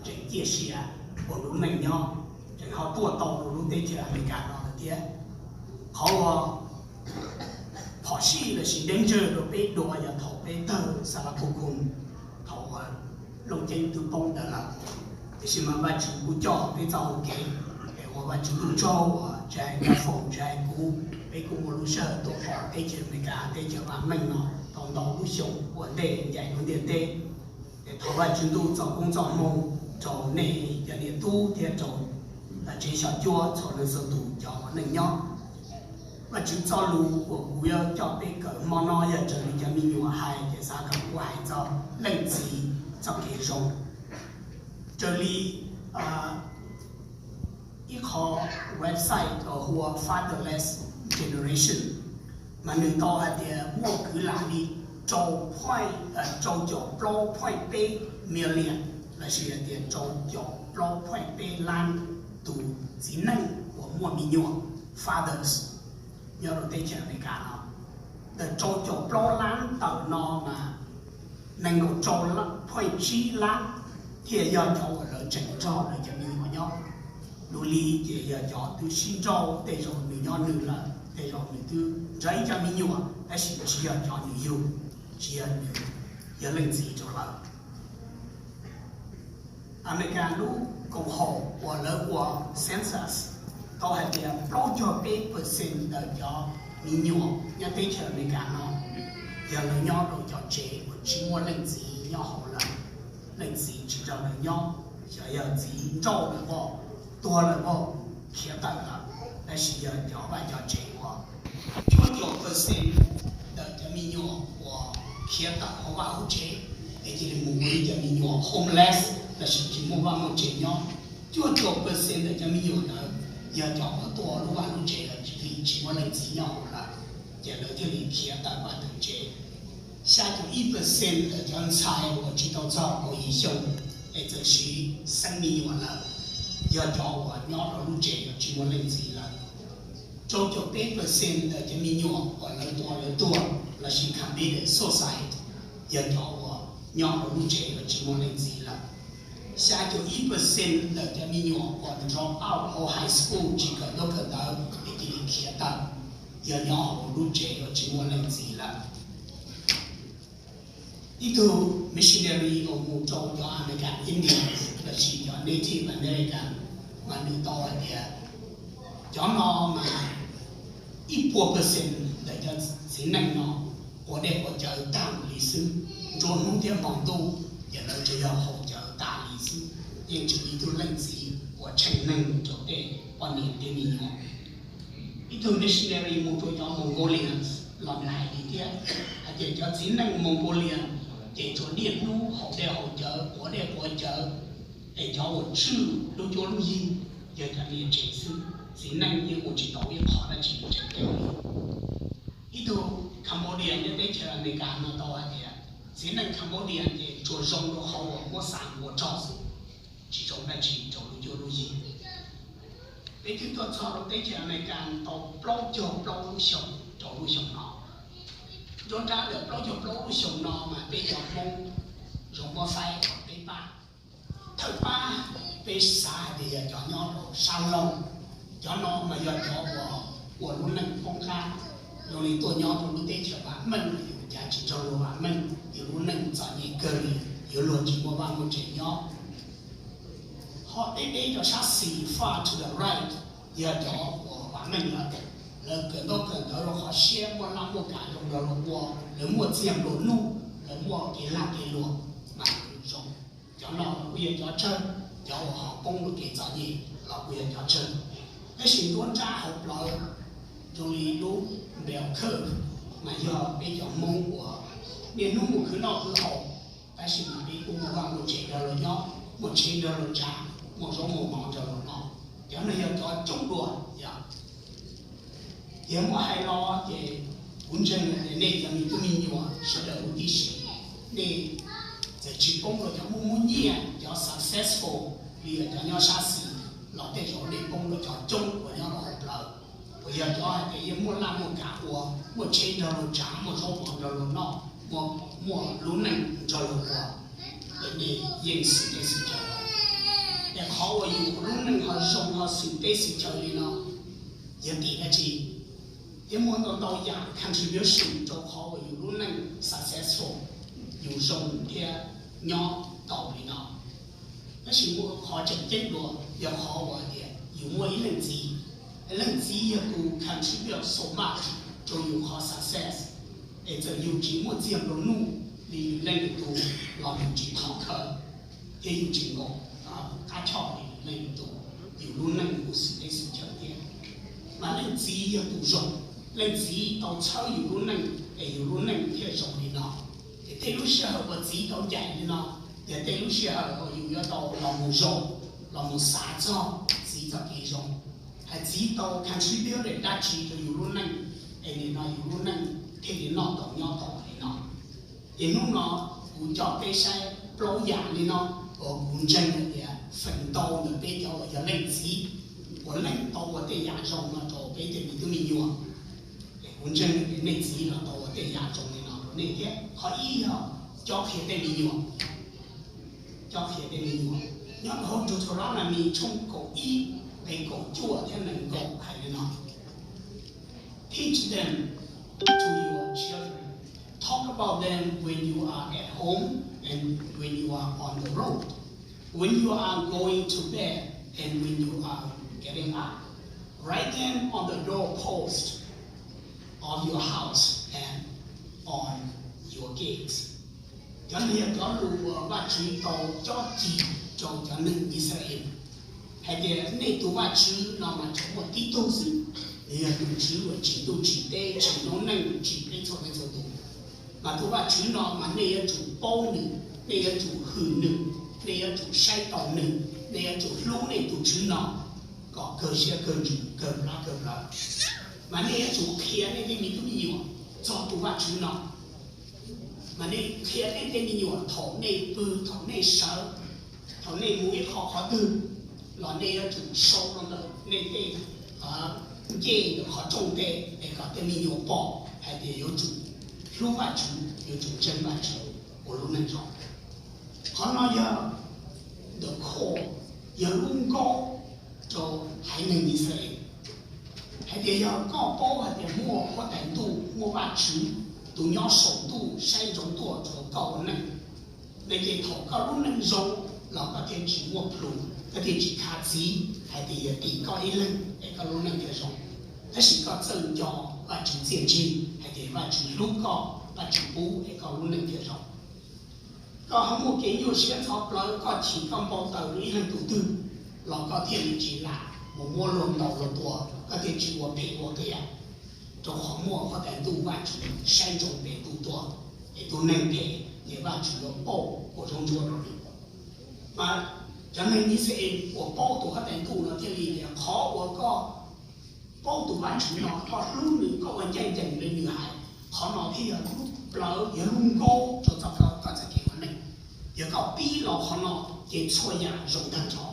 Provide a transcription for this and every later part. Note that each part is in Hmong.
tseem ciaj sia ua lub neej nyob, tseem ho tuaj tau rau lub teb chaws Amelikas no lawm thiab. Qhov uas phom sij lossis danger rau peb dua yog thaum peb tawg xa lab phu khum, thaum uas Looj Ceeb twb poob ntawd lawm. Tiam sis mas Vajtswv kuj coj peb txoj hau kev, es ua Vajtswv tus tsaug uas tsis hais Naj Foom tsis hais kuv, peb kuj muaj lub sij hawm tuaj pom teb chaws Amelikas teb chaws vam meej no tau ntau lub xyoo ua ntej ncaim lub ntiaj teb. Es thov Vajtswv ntuj txoj koob txoj hmoov rau nej cov niam tub thiab rau tsev xyom cuab txhua leej txhua tus cov ua neej nyob. Vajtswv txoj lus uas kuv yuav coj peb kawm hmo no yog raws li cov me nyuam hais, ces xav kom kuv hais txog leej txiv txoj kev zoo. Raws li ib qho website uas hu ua Fatherless Generation, mas nws tau hais tias muaj kwv lam li rau caum plaub point peb million, lossis hais tias rau caum plaub point peb lab tus txiv neej uas muaj me nyuam, fathers, nyob rau teb chaws Amelikas no. Ntawm rau caum plaub lab ntawm no mas nees nkaum rau point tsib lab thiaj yog cov uas lawv tseem nrog lawv cov me nyuam nyob. Dua li ces yog cov twb sib nrauj, tej zaum nws nyob nws lawm, tej zaum nws twb nrog ib cov me nyuam tab sis tsis yog cov nws yug, tsis yog nws yog leej txiv rau lawv. Amelikas lub koom haum uas lawv ua census tau hais tias plaub caug peb percent ntawm cov me nyuam nyob teb chaws Amelikas no yog lawv nyob rau cov tsev uas tsis muaj leej txiv nyob hauv lawv, leej txiv tsis nrog lawv nyob, xyov yog txiv nrauj lawm pob, tuag lawm pob, khiav tawm lawm, tab sis yog cov vaj cov tsev uas cuaj caum percent ntawm cov me nyuam uas khiav tawm hauv vaj hauv tsev, es cia li mus ua ib cov me nyuam homeless lossis tsis muaj vaj muaj tsev nyob. Cuaj caum percent ntawm cov me nyuam ntawd yog cov uas tuaj lub vaj lub tsev los tsis vim tsis muaj leej txiv nyob hauv lawm, ces lawv thiaj li khiav tawm vaj tawm tsev. Xya caum ib percent ntawm cov ntxhais uas tsis tau txog kaum yim xyoo es txawm siv xeeb me nyuam lawm, yog cov uas nyob rau lub tsev uas tsis muaj leej txiv lawm. Rau caum peb percent ntawm cov me nyuam uas lawv tua lawv tuag lossis commit suicide yog cov uas nyob rau lub tsev uas tsis muaj leej txiv lawm. Xya caum ib percent ntawm cov me nyuam uas drop out hauv high school tsis kawm ntaub kawm ntawv es cia li khiav tawm yog nyob hauv lub tsev uas tsis muaj leej txiv lawm. Ib tug missionary uas mus rau cov American Indian lossis cov Native American mas nws tau hais tias cov no mas ib puas percent ntawm cov txiv neej no quav dej quav cawv tag li xwb. Nruab hnub thiab hmo ntuj ces lawv tsuas yog haus cawv tas li xwb, yeej tsis muaj ib tug leej txiv uas tsheej neeg rau tej poj niam tej me nyuam. Ib tug missionary mus rau cov Mongolians los nws hais li thiab, hais tias cov txiv neej Mongolian ces tsuas niaj hnub haus dej haus cawv quav dej quav cawv, es cov uas tswj lub cuab lub yig yog cov niam tsev xwb, txiv neej yeej ua tsis tau ib qho dab tsi tseem ceeb li. Ib tug Cambodia nyob teb chaws Amelikas no tau hais tias txiv neej Cambodia ces tsuas zoo rau qhov uas muab xa ua rog xwb, tsis zoo dab tsi rau lub cuab lub yig. Peb twb tuaj txog rau teb chaws Amelikas tau plaub caug plaub lub xyoo rau lub xyoo no. Nruab nrab ntawm plaub caug plaub lub xyoo no mas peb cov Hmoob zoo muab faib kom peb pab. Thawj pab peb xav hais tias yog cov nyob rau sab laug, cov no mas yog cov uas ua lub neej poob qab, zoo li tuaj nyob rau lub teb chaws vam meej, yus cas tsis nrog luag vam meej, yus lub neej txom nyem kawg li, yuav luag tsis muaj vaj muaj tsev nyob. Ho deb deb rau sab xis, far to the right, yog cov uas vam meej lawm, lawv kawm ntaub kawm ntawv rau qhov siab, muaj laj muaj kam zoo nrog luag ua, lawv muaj txiag nplua nuj, lawv muaj kev lag kev luam mas zoo. Cov no los kuj yog cov tsawg, cov uas ho poob rau kev txom nyem los kuj yog cov tsawg. Tab sis nruab nrab hauv plawv zoo li lub bell curve mas yog peb cov Hmoob uas niaj hnub mus khwv noj khwv haus, tab sis mas peb kuj muaj vaj muaj tsev nrog luag nyob, muaj tsheb nrog luag tsav, muaj zaub muaj mov nrog luag noj. Cov no yog cov coob dua yog. Ces muab hais los ces kuv ntseeg tias nej cov me tub me nyuam sawv daws huv tib si, nej txawm tsis poob rau cov muaj muaj nyiaj, cov successful li cov nyob sab xis, los tej zaum nej poob rau cov coob uas nyob rau hauv plawv, uas yog cov hais tias yeej muaj laj muaj kam ua, muaj tsheb nrog luag tsav, muaj zaub mov nrog luag noj, muaj lub neej nrog luag ua. es nej yeej xwm teb xwm chaw lawm. Es qhov uas yus lub neej ho zoo ho xwm teb xwm chaw li no yog tim dab tsi? Thiab muaj ntau ntau yam contribution rau qhov uas yus lub neej successful, yus zoo thiab nyob tau li no. Tab sis muaj qhov tseem ceeb dua yog qhov uas tias yus muaj ib leej txiv. Leej txiv yog tus contribute so much rau yus qhov success. Es txawm yus tsis muaj txiag nplua nuj li yus leej twg tus los yus tsis thov khawv thiab yus tsis nkaum qab choj li yus leej twg tus, yus lub neej kuj xwm teb xwm chaw thiab. Mas leej txiv yog tus zoo, leej txiv tau txhawb yus lub neej es yus lub neej thiaj zoo li no. Es tej lub sij hawm uas txiv tau ncaim li no, yog tej lub sij hawm uas yus yuav tau los mus zoo, los mus xav txog txiv txoj kev zoo, hais txiv tau contribute dab tsi rau yus lub neej, es nim no yus lub neej thiaj li noj tau nyob tau li no. Ces hnub no kuv coj peb saib plaub yam li no uas kuv ntseeg hais tias feem ntau ntawm peb cov uas yog leej txiv puav leej tau ua tej yam zoo no rau peb tej me tub me nyuam. Es kuv ntseeg tias nej txiv los tau ua tej yam zoo li no rau nej thiab. Qhov ib yog cob qhia tej me nyuam. Cob qhia tej me nyuam. Nyob rau hauv Deuteronomy tshooj kaum ib nqe kaum cuaj thiab nees nkaum hais li no: Teach them to your children. Talk about them when you are at home and when you are on the road, when you are going to bed and when you are getting up. Write them on the doorpost of your house and on your gates. Cov no yog cov lus uas Vajtswv tau cob cim rau cov neeg Yixalayees hais tias nej tus Vajtswv no mas tsuas muaj tib tug xwb, nws yog tus Tswv uas tsim ntuj tsim teb tsim noob neej tsim peb txhua leej txhua tus. Mas tus Vajtswv no mas nej yuav tsum paub nws, nej yuav tsum hwm nws, nej yuav tsum saib taus nws, nej yuav tsum hlub nej tus Tswv no kom kawg siab kawg ntsws kawg plab kawg plawv. Mas nej yuav tsum qhia nej tej me tub me nyuam txog tus Vajtswv no. Mas nej qhia nej tej me nyuam thaum nej pw, thaum nej sawv, thaum nej mus ib qho qhov twg los nej yuav tsum sau rau ntawm nej tej ncej ntawm qhov rooj ntej es kom tej me nyuam pom hais tias yuav tsum hlub Vajtswv, yuav tsum ntseeg Vajtswv ua lub neej zoo. Qhov no yog the core, yog lub nkaub rau haiv neeg Yixalayees. Hais tias yog koj paub hais tias muaj huab tais ntuj, muaj Vajtswv tus nyob saum ntuj saib ntsoov tuaj rau koj ua neej, no ces thaum koj lub neej zoo los koj thiaj tsis muaj plhus, koj thiaj tsis khav txiv hais tias yog tim koj ib leeg es koj lub neej thiaj zoo. Tab sis koj txawj nco Vajtswv txiaj ntsig hais tias Vajtswv hlub koj, Vajtswv pub es koj lub neej thiaj zoo. Koj ho muaj kev nyuaj siab ntxhov plawv, koj chim koj npau taws rau ib leeg tus twg los koj thiaj li tsis lam mus muab luag ntaus luag tua, koj thiaj tsis ua phem ua qias, rau qhov muaj huab tais ntuj Vajtswv saib ntsoov pem tus tuag, es tus neeg phem ces Vajtswv yuav pauj ua zaub ntsuab rau nws. Mas cov neeg Yixalayees uas paub tus huab tais ntuj no thiaj li tias qhov uas koj paub tus Vajtswv no, koj hlub nws, koj ua ncaj ncees li nws hais, qhov no thiaj yog lub plawv, yog lub nkaub rau txoj koj txoj kev ua neej. Yog koj pib los qhov no ces txhua yam zoo tag nrho.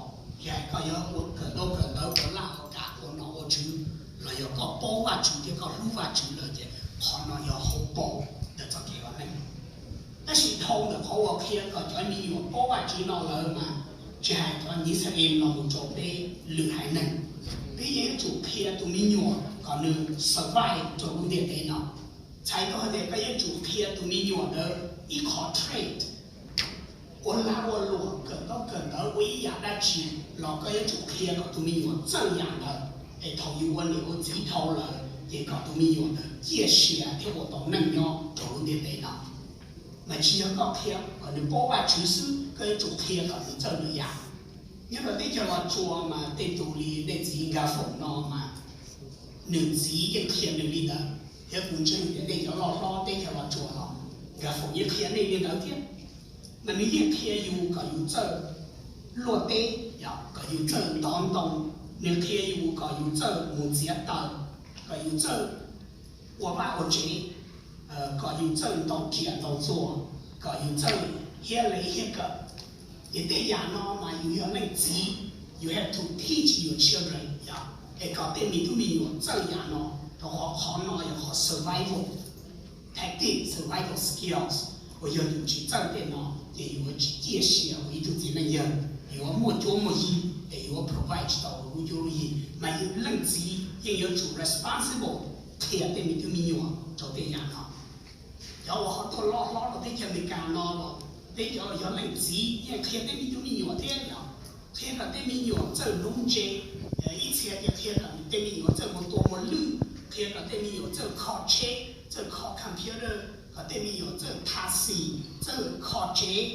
Yog koj yuav ua kawm ntaub kawm ntawv, ua laj ua kam, ua nom ua tswv, los yog koj paub Vajtswv thiab koj hlub Vajtswv lawm ces qhov no yog hauv paus ntawm txoj kev ua neej. Tab sis dhau ntawm qhov uas qhia kom cov me nyuam paub Vajtswv no lawm mas, tsis hais cov Yixalayees los mus rau peb lwm haiv neeg, peb yeej yuav tsum qhia tus me nyuam kom nws survive rau lub ntiaj teb no. Txhais tau hais tias koj yuav tsum qhia tus me nyuam ntawd ib qho trait, ua lag ua luam, kawm ntaub kawm ntawv, ua ib yam dab tsi los koj yuav tsum qhia kom tus me nyuam txawj yam ntawd, es thaum yus ua niam ua txiv dhau lawm ces kom tus me nyuam ntawd ciaj sia thiab ua tau neej nyob rau lub ntiaj teb no. Mas tsis yog koj qhia kom nws paub Vajtswv xwb, koj yuav tsum qhia kom nws txawj lwm yam. Nyob rau teb chaws Los Tsuas mas tej tus li nej txiv Nkaj Foom no mas nws txiv yeej qhia nws li ntawd, thiab kuv ntseeg tias nej cov loj hlob teb chaws Los Tsuas los Nkaj Foom yeej qhia nej li ntawd thiab. Mas nws yeej qhia yus kom yus txawj luaj teb, kom yus txawj ntov ntoo, nws qhia yus kom yus txawj mus txiav taws, kom yus txawj ua vaj ua tsev, kom yus txawj ntaus riam ntaus txuas, kom yus txawj hiab lev hiab kawm. Ces tej yam no mas yus yog leej txiv, you have to teach your children, es kom tej me tub me nyuam txawj yam no, rau qhov qhov no yog qhov survival tactic, survival skills, uas yog yus tsis txawj tej no ces yuav tsis ciaj sia ua ib tug txiv neej yawg, yuav muaj cuab muaj yig es yuav provide tsis tau lub cuab lub yig. Mas yus leej txiv yeej yuav tsum responsible qhia tej me tub me nyuam rau tej yam no. Cov uas ho tuaj loj hlob rau teb chaws Amelikas no los peb cov uas yog leej txiv yeej qhia tej me tub me nyuam thiab yom, qhia kom tej me nyuam txawj nuv ntse, ib txhia ces qhia kom tej me nyuam txawj mus tua mus lwj, qhia kom tej me nyuam txawj kho tsheb, txawj kho computer, kom tej me nyuam txawj tha xis, txawj kho tsev.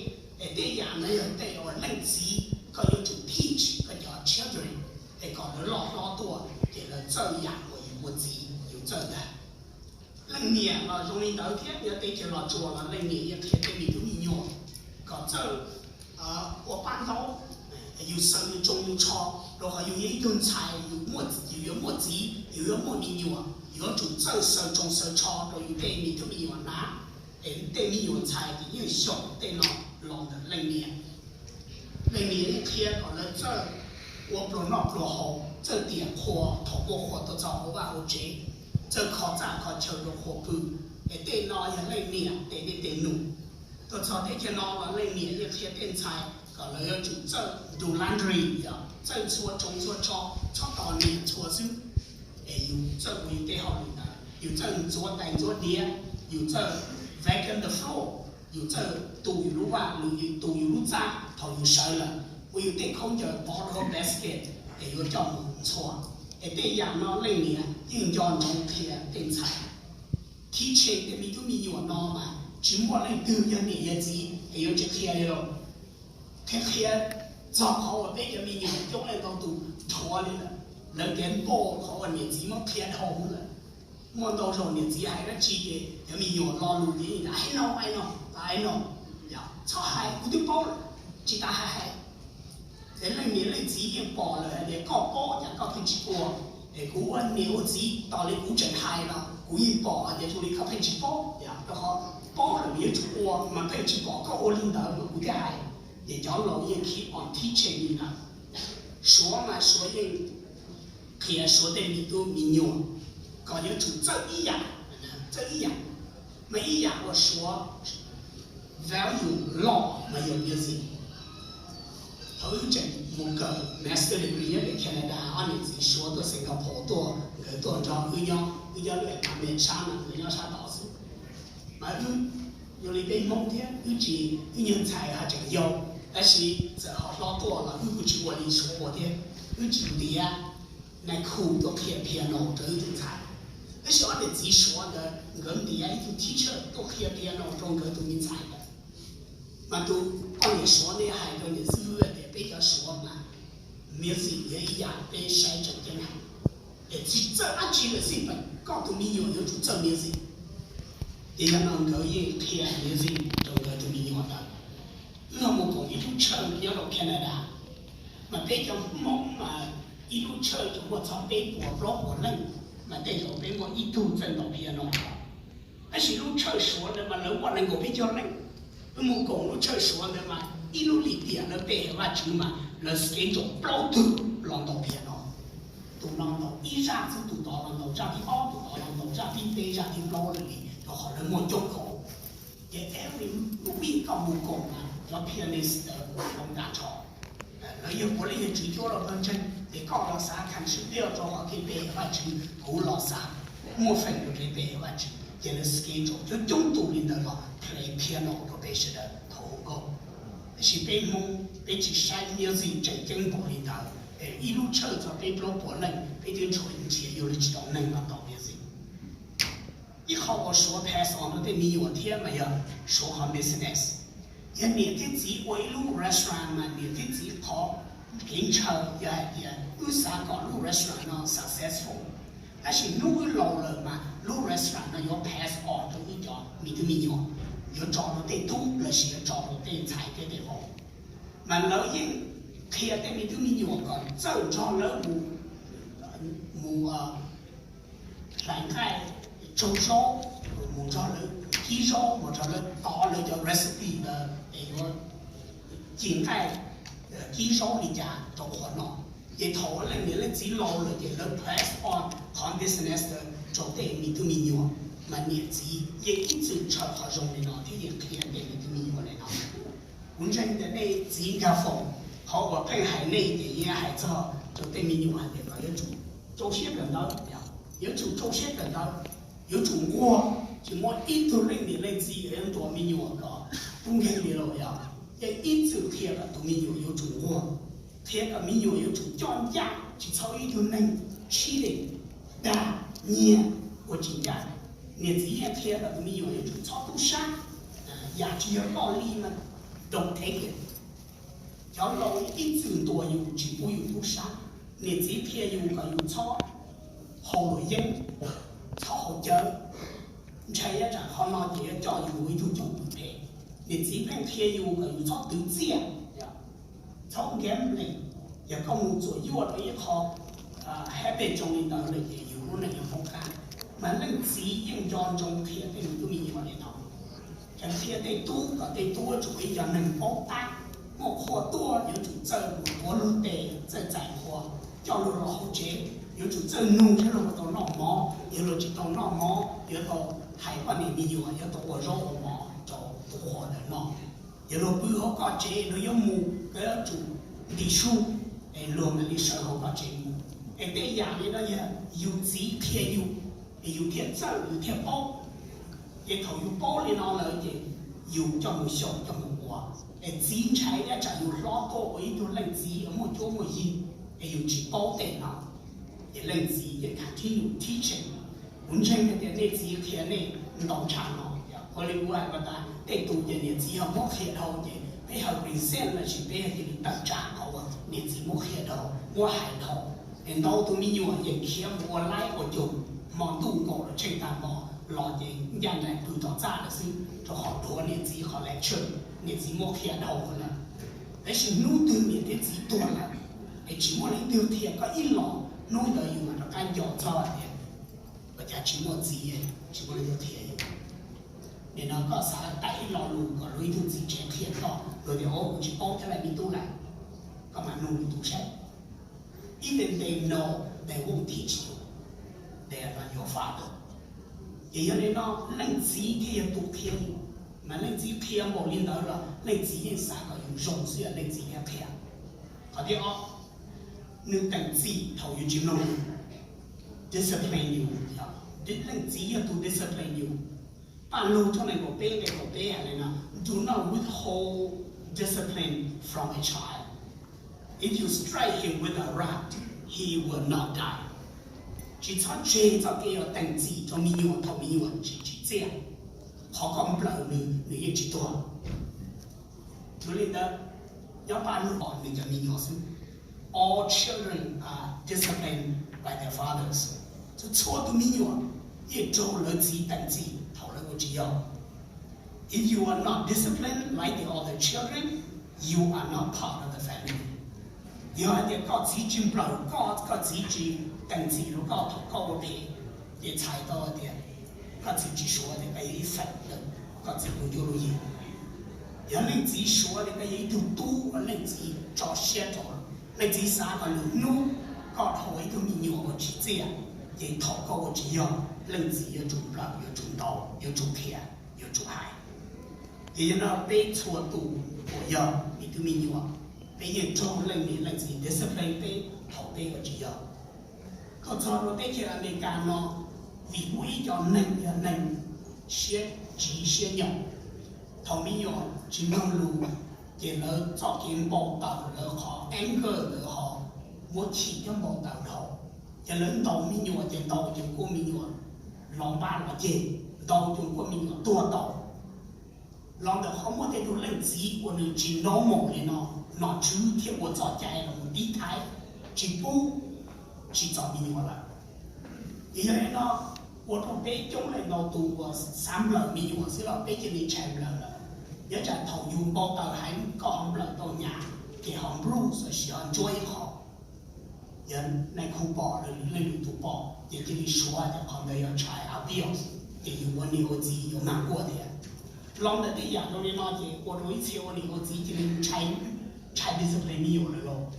Es tej yam no yog tej uas leej txiv koj yuav tsum teach koj cov children, es kom lawv loj hlob tuaj ces lawv txawj yam uas yus ua txiv yus txawj ntag. Leej niam los zoo li ntawd thiab, yog teb chaws Los Tsuas los leej niam yeej qhia tej me tub me nyuam kom txawj ua paj ntaub, yus xaws yus tsoo yus tsho, rau qhov yus yog ib tug ntxhais, yus yuav muaj txiv, yus yuav muaj me nyuam, yuav tsum txawj xaws tsoo xaws tsho rau yus tej me tub me nyuam hnav. Es tej me nyuam ntxhais ces yeej xyaum tej no los ntawm leej niam. Leej niam yeej qhia kom lawv txawj ua pluas noj pluas haus, txawj tiam qhua thaum muaj qhua tuaj txog hauv vaj hauv tsev, txawj kho txaj kho chaw rau qhua pw. Es tej no yog leej niam tes dej tes num. Tuaj txog teb chaws no los leej niam yeej qhia tej ntxhais kom lawv yuav tsum txawj do laundry, yog txawj ntxhua tsoo ntxhua tsho, txhob tos niam ntxhua xwb. Es yus txawj ua yus tej hauj lwm ntawd, yus txawj ntxuav tais ntxuav diav, yus txawj vacuum the floor, yus txawj tu yus lub vaj, yus tu yus lub txaj thaum yus sawv lawm, ua yus tej khaub ncaws pov rau basket es yuav coj mus ntxhua. Es tej yam no leej niam yeej nco ntsoov qhia tej ntxhais. Teaching tej me tub me nyuam no mas tsis muaj leej twg yog niam yog txiv es yuav tsis qhia li lauj. Qhia qhia txog qhov uas peb cov me nyuam coob leej ntau tus dhuav li lawm, lawv tias npau qhov uas niam txiv muab qhia dhau lawm. Muaj ntau zaus niam txiv hais dab tsi ces cov me nyuam lo lus ces I know, I know, I know, txhob hais, kuv twb paub lawm, tsis tas hais hais. Ces leej niam leej txiv yeej pom lawm hais tias koj paub cas koj pheej tsis ua. Es kuv ua niam ua txiv tos li kuv tseem hais los kuv yeej pom hais tias zoo li koj pheej tsis paub, rau qhov paub lawm yuav tsum ua mas pheej tsis pom koj ua li ntawd mas kuv thiaj hais. Ces cov laus yeej keep on teaching li ntawd. Suav mas Suav yeej qhia Suav tej me tub me nyuam kom yuav tsum txawj ib yam, txawj ib yam, mas ib yam uas Suav value loj mas yog music. Thaum wb tseem mus kawm master degree nyob pem Canada, ob niam txiv Suav tuaj Singapore tuaj, nkawd tuaj nrog wb nyob, wb nyob lub apartment sab no, nkawd nyob sab tod xwb. Mas wb, zoo li peb Hmoob thiab, wb tsis, wb nyuag ntxhais ho tseem yau, tab sis txawm ho hlob tuaj los wb kuj tsis ua li Suav ua thiab. Wb tsis ntiav nais khu tuaj qhia piano rau wb tus ntxhais, tab sis ob niam txiv Suav ntawd nkawd ntiav ib tug teacher tuaj qhia piano rau nkawd tus me ntxhais ntawd. Mas tus poj niam Suav ntawd hais rau niam xib hwb tias peb cov Suav mas music yog ib yam peb saib tseem ceeb heev, es tsis txawj dab tsi lawm xij peem, koj tus me nyuam yuav tsum txawj music. Ces yog no nkawd yeej qhia music rau nkawd tus me nyuam ntawd. Wb ho mus koom ib lub church nyob rau Canada, mas peb cov Hmoob mas ib lub church muaj txog peb puas plaub puas leej, mas tej zaum peb muaj ib tug txawj ntaus piano. Tab sis lub church Suav ntawd mas lawv muaj nees nkaum peb caug leej. Wb mus koom lub church Suav ntawd mas ib lub lim tiam lawv pe Vajtswv mas lawv schedule plaub tug los ntaus piano. Tus no ntaus ib zaj xwb, tus tod los ntaus zaj thib ob, tus tod los ntaus zaj thib peb, zaj thib plaub lawm li, rau qhov lawv muaj coob kaus. Ces every week koj mus koom mas cov pianist ntawd ua ntas nrho. Lawv yog puav leej yog tswv cuab los pawg ntseeg, ces koj los xav kham sib pliag rau qhov kev pe Vajtswv, kuv los xav muaj feem rau kev pe Vajtswv, ces lawv schedule coob coob tus li ntawd los play piano rau peb sawv daws thaum hu nkauj. Tab sis peb Hmoob peb tsis saib music tseem ceeb npaum li ntawd, ib lub church txog peb plaub puas leej peb twb ntshai nrhiav yuav luag tsis tau neeg los ntaus music. Ib qho uas Suav pass on rau tej me nyuam thiab mas yog Suav qhov business. Yog niam thiab txiv ua ib lub restaurant mas niam thiab txiv qhov kev ntshaw yog hais tias wb xav kom lub restaurant no successful, tab sis hnub wb laus lawm mas lub restaurant no yuav pass on rau wb cov me tub me nyuam, yuav tso rau tej tub lossis yuav tso rau tej ntxhais thiab tej vauv. Mas lawv yeej qhia tej me tub me nyuam kom txawj nrog lawv mus, mus hlais nqaij, tsaug zaub, mus nrog lawv kib zaub, mus nrog lawv tov lawv cov recipe ntawd es yuav ci nqaij, kib zaub li cas rau qhov no. Ces thaum leej niam leej txiv laus lawm ces lawv pass on qhov business ntawd rau tej me tub me nyuam, mas niam txiv yeej ib txwm ntshaw qhov zoo li no thiab yeej qhia tej me tub me nyuam li no. Kuv ntseeg tias nej txiv nkag foom, qhov uas pheej hais nej ces yeej hais txog rau tej me nyuam hais tias kom yuav tsum rau siab kawm ntawv, yuav tsum rau siab kawm ntawv, yuav tsum nquag. Tsis muaj ib tug leej niam leej txiv yuav ntuas me nyuam kom tub nkeeg li los yog, yeej ib txwm qhia kom tus me nyuam yuav tsum nquag, qhia kom me nyuam yuav tsum coj ncaj, tsis txhob ib tug neeg cheating, dag, nyiag, ua tsis ncaj. Niam txiv yeej qhia kom tus me nyuam yuav tsum txhob tub sab, yam tsis yog koj li mas don't take it. Cov laus ib txwm ntuas yus tsis pub yus tub sab. Niam txiv qhia yus kom yus txhob haus luam yeeb, txhob haus cawv. Ntshai ib tsam qhov no ces yuav coj yus mus ib tug coj pw phem. Niam txiv pheej qhia yus kom yus txhob twv txiaj, txhob gambling. Yog koj mus txuam yuaj rau ib qho habit zoo li ntawd lawm ces yus lub neej yuav poob qab. Mas leej txiv yeej nco ntsoov qhia tej me tub me nyuam li no. Tseem qhia tej tub kom tej tub yuav tsum ua ib co neeg paub tab, muaj qhua tuaj yuav tsum txawj mus tuav luag tes, txawj txais qhua, coj luag los hauv tsev, yuav tsum txawj nug thiab luag puas tau noj mov, yog luag tsis tau noj mov yuav tau hais poj niam me nyuam yuav tau ua zaub ua mov rau tus qhua ntawd noj. Yog luag pw hauv koj tsev, luag yuav mus, koj yuav tsum ntim su, es luag mam li sawv hauv koj tsev mus. Es tej yam li no yog yus txiv qhia yus, es yus thiaj txawj, yus thiaj paub. Ces thaum yus paub li no lawm ces yus coj mus xyaum coj mus ua. Es txiv ntshai ib tsam yus hlob tuaj ua ib tug leej txiv uas muaj cuab muaj yig, es yus tsis paub tej no, ces leej txiv yeej continue teaching. Kuv ntseeg tias nej txiv qhia nej ntau tshaj no. Ua li kuv hais ko tas, tej tus ces niam txiv ho muab qhia dhau ces peb ho resent lossis peb ho cia li tawm tsam qhov uas niam txiv muab qhia dhau, muab hais dhau. Es ntau tus me nyuam yeej khiav mus ua laib ua cug, hmo ntuj nkaus los tsheej tag hmo los ces ncaj nraim pw tom txaj lawm xwb, rau qhov dhuav niam txiv qhov lecture, niam txiv muab qhia dhau lawm. Tab sis hnub twg niam thiab txiv tuag lawm, es tsis muaj leej twg qhia koj ib los, hnub ntawd yus mam rov qab nco txog tias ua cas tsis muaj txiv, tsis muaj leej twg qhia yus. Nim no koj xav tawm ib lo lus kom luag ib tug txiv tsev qhia koj, luag tias, o, kuv tsis paub thiab lawm me tub lawm, koj mam nug lwm tus saib. Even they know, they won't teach you. They are not your father. Ces yog li no, leej txiv thiaj yog tus qhia yus. Mas leej txiv qhia npaum li ntawd los leej txiv yeej xav kom yus zoo xwb, leej txiv thiaj qhia. Qhov thib ob, nws teem txim thaum yus tsis mloog, discipline yus. Leej txiv yog tus discipline yus. Paj Lug tshooj nees nkaum peb nqe kaum peb hais li no: Do not withhold discipline from a child. If you strike him with a rod, he will not die. Tsis txhob tseg txoj kev uas teem txim rau me nyuam thaum me nyuam tsis tsim txiaj. Qhov koj nplawm nws, nws yeej tsis tuag. Yog li ntawd, nyob Paj Lug os, nws cov me nyuam xwb. All children are disciplined by their fathers. Txhua txhua tus me nyuam yeej raug lawv txiv teem txim thaum lawv ua tsis yog. If you are not disciplined like the other children, you are not part of the family. Yog hais tias koj txiv tsis nplawm koj, koj txiv tsis teem txim rau koj thaum koj ua phem, ces txhais tau tias koj txiv tsis suav tias koj yog ib feem ntawm koj txiv tus cuab lub yig. Yog leej txiv suav tias koj yog ib tug tub uas leej txiv tso siab rau, leej txiv xav kom lwm hnub koj dhau ib tug me nyuam uas tsim txiaj, ces thaum koj ua tsis yog, leej txiv yuav tsum nplawm, yuav tsum ntaus, yuav tsum qhia, yuav tsum hais. Ces yog no peb txhua tus uas yog me tub me nyuam, peb yeej raug leej niam leej txiv discipline peb thaum peb ua tsis yog. Koj txog rau teb chaws Amelikas no, vim muaj ib co neeg yog neeg siab tsiv siab nyaum, thaum me nyuam tsis mloog lus, ces lawv txoj kev npau taws, lawv qhov anger, lawv ho muab chim thiab npau taws dhau. Ces lawv ntaus me nyuam, ces ntaus ces kuaj me nyuam los npab los ceg, ntaus ces kuaj me nyuam tuag tau. Los ntawm qhov muaj tej tug leej txiv uas nws tsis normal li no, nom tswv thiaj ua txoj cai los mus tiv thaiv, tsis pub, tsis txo me nyuam lawm. Ces yog li no, ua rau peb coob leej ntau tus uas xav nplawm me nyuam xwb los peb cia li ntshai nplawm lawm. Nyob tsam thaum yus npau taws heev koj ho nplawm tau nyab, ces ho bruise lossis ho ntsuab ib qho. Yog neeg khu pom, leej lwm tus pom, ces cia li suav tias qhov ntawd yog child abuse, ces yus ua niam ua txiv yuav mag quaj thiab. Los ntawm tej yam zoo li no ces ua rau ib txhia ua niam ua txiv cia li ntshai, ntshai discipline me nyuam lawm lauj.